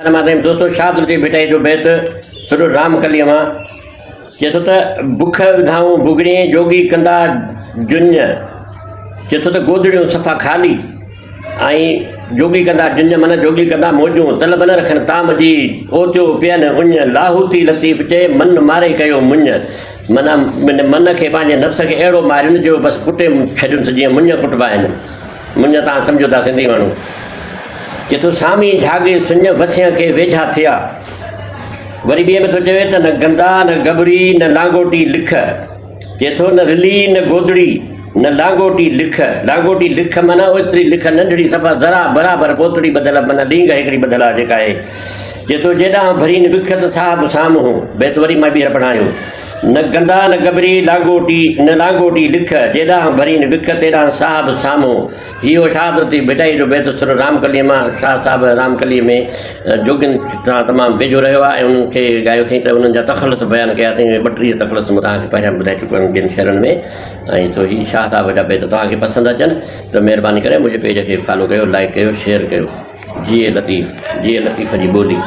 الرحمٰن دوستو شاهه عبداللطيف ڀٽائي جو بيت سر رام ڪليء مان چئي ٿو ته بک وڌائون بگڙي جوڳي ڪندا جڃ چئي ٿو ته گودڙيون صفا خالي ۽ جوڳي ڪندا جڃ معنيٰ جوڳي ڪندا موجون طلب نه رکن طعام جي اوتيو پين اڃ لاهوتي لطيف چئي من ماري ڪيو مڃ معنيٰ من کي پنهنجي نفس کي اهڙو مارين جو بس ڪٽي ڇڏيونس جيئن مڃ ڪٽبا آهن مڃ تان سمجهو ٿا سنڌي ماڻهو. چي ٿو سامي جهاڳي سڃ وسيان کي ويجها ٿيا. وري ٻئي ۾ ٿو چوي ته نه گندا نه گبري نه لانگوٽي لک. چي ٿو نه رلي نه گودڙي نه لانگوٽي لک. لانگوٽي لک معنيٰ اوتري لک ننڍڙي صفا ذرا برابر پوتڙي ٻڌل معنيٰ لينگ هڪڙي ٻڌل آهي جيڪا آهي. چي ٿو جيڏانهن ڀرين وک ته صاحب سامهون. بيت وري مان ٻيهر پڙهايو. نه گندا نه گبري لانگوٽي نه لانگوٽي لک، جيڏانهن ڀرين وک تيڏانهن صاحب سامهون. هي هو شاهه عبداللطيف ڀٽائيء جو بيت سر رامڪليء مان. شاهه صاحب رامڪليء ۾ جوڳين سان تمام ويجهو رهيو آهي ۽ انهن کي ڳايو اٿئين ته انهن جا تخلص بيان ڪيا اٿئين. اهي 32 تخلص مون توهان کي پهريان به ٻڌائي چڪو آهيان ٻين شعرن ۾ ۽ سو هي شاهه صاحب جا بيت توهان کي پسند اچن ته مهرباني ڪري منهنجي پيج کي فالو ڪيو لائيڪ ڪيو شيئر ڪيو. جيئي لطيف جيئي لطيف جي ٻولي.